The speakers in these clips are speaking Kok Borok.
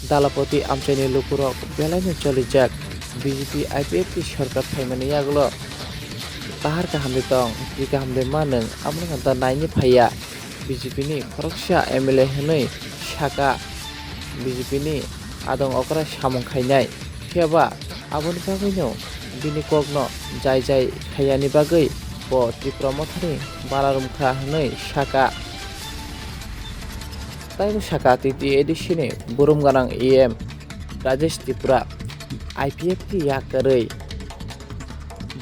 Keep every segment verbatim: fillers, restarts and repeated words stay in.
Dalapati amchaini lukurok belaino cholijak B J P I P F T sorkar phaimani yagulo kahar kaham de tong, twi kaham de manwng, abono kanta naini phaiya. B J P ni khoroksa M L A hwnwi saka, B J P ni adong okra samung khainai, phiyaba aboni bagwino bini kokno jai jai khaiyani bagwi bo Tipra Mothani bana rumkha hwnwi saka. Taibo saka T T A D C ni burum gwnang E M Rajesh Tripura I P F T yakarwi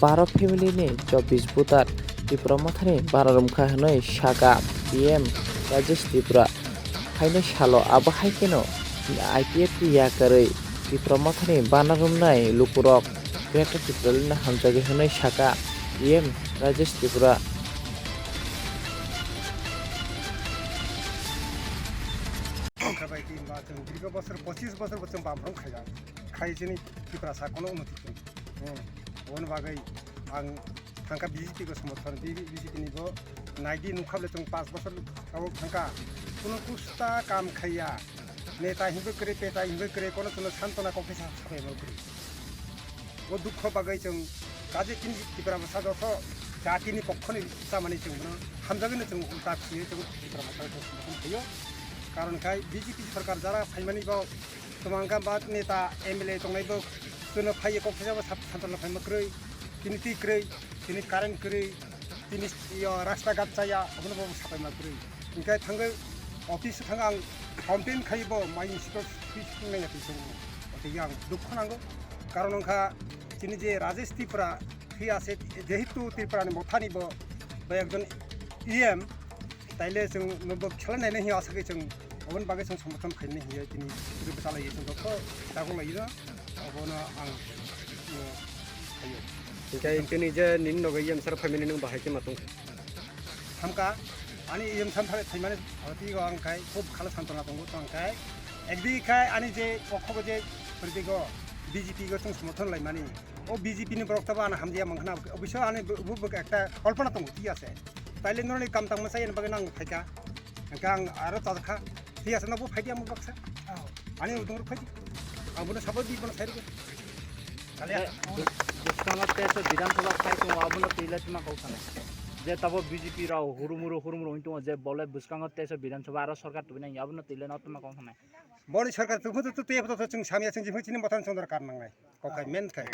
baro family ni chobbish voter Tipra Mothani bana rumkha hwnwi saka E M Rajesh Tripura. Phainai salo abo hai kheno I P F T yakarwi Tipra Mothani bana rumnai lukurok Greater Tipraland no hamjagwi hwnwi saka E M Rajesh Tripura. Khabai tin ba chwng dirgho bosor, pochis bosor bo chwng bamrung khaijak. Khai chini Tiprasa kono unnoti chwng. Hmm. Oboni bagwi ang thangkha B J P ko somorthon, B J P ni bo naidi nukha bole chwng panch bosor abo thangkha. Kuno kusta kam khaiya. Neta himbe kre, peta himbe kre, kono chwngno santona kok kisa sapai mo kre. O dukho bagwi chwng kaje chini Tipra bwsa jotho jatini pokhoni chamani chwng bono hamjagwino chwng ulta khwiwi chwng Tipra bwsa jotho somorthon khaio. Karon khai B J P sorkar jara phaimani bo twmang kha ba neta M L A tongnai bo chwngno phaiwi kok kisa bo sap santona phai mo kwrwi, tini twi kwrwi, tini current kwrwi, tini yo rasta ghat chaya, obono bo sapai ma kwrwi. Hinkhe thangwi office thang ang complain khai bo mai municipal fee sung nai twi chwng. Otwi ang dukho nango. Karon wngkha chini je Rajesh Tripura free ase, jehetu Tripura ni mothani bo, bo ekjon E M, taile chwng no bo khelai nai hinwi asagwi chwng oboni bagwi chwng somorthon khainai hinwi tini bwchalai chwng dukho dagok lai no. Abono ang, uh, khaio. Hinkhe chini je nini nogo E M sir phaimani nwng bahai khe ma tongkha? Hamkha, ani E M sir phai-, phaimani oti go ang khai khub khalo santona tongo tong khai. Ekdi khai ani je pokho bo je pwrwdi go B J P go chwng somorthon laimani. O B J P ni borok tabo ano hamjaya mankha na, obisho ani bu-, bu-, bu ekta kolpona tongo, thik ase. Taile noroni kam tangma chayani bagwi nang phaikha. Hingkhe ang aro chajakha. Thik ase, nokbo phaidi ang baksa. Ani udung rok phaidi. Ang bono sabo di bono sai rwgwi. Kaliya. Bwskango teso Bidhan Sabha khai tongo, abono twi le tuma kok sanai. Je tabo B J P rao hurumuru, hurumuru hwn tongo, je bole bwskango teso Bidhan Sabha aro sorkar tubinai, abono twi le no tuma kok sanai. Boni sorkar tubu tu tu tu chwng samya chwng jimhu chini motan chwng dor kar nangnai. Kok khai men khai.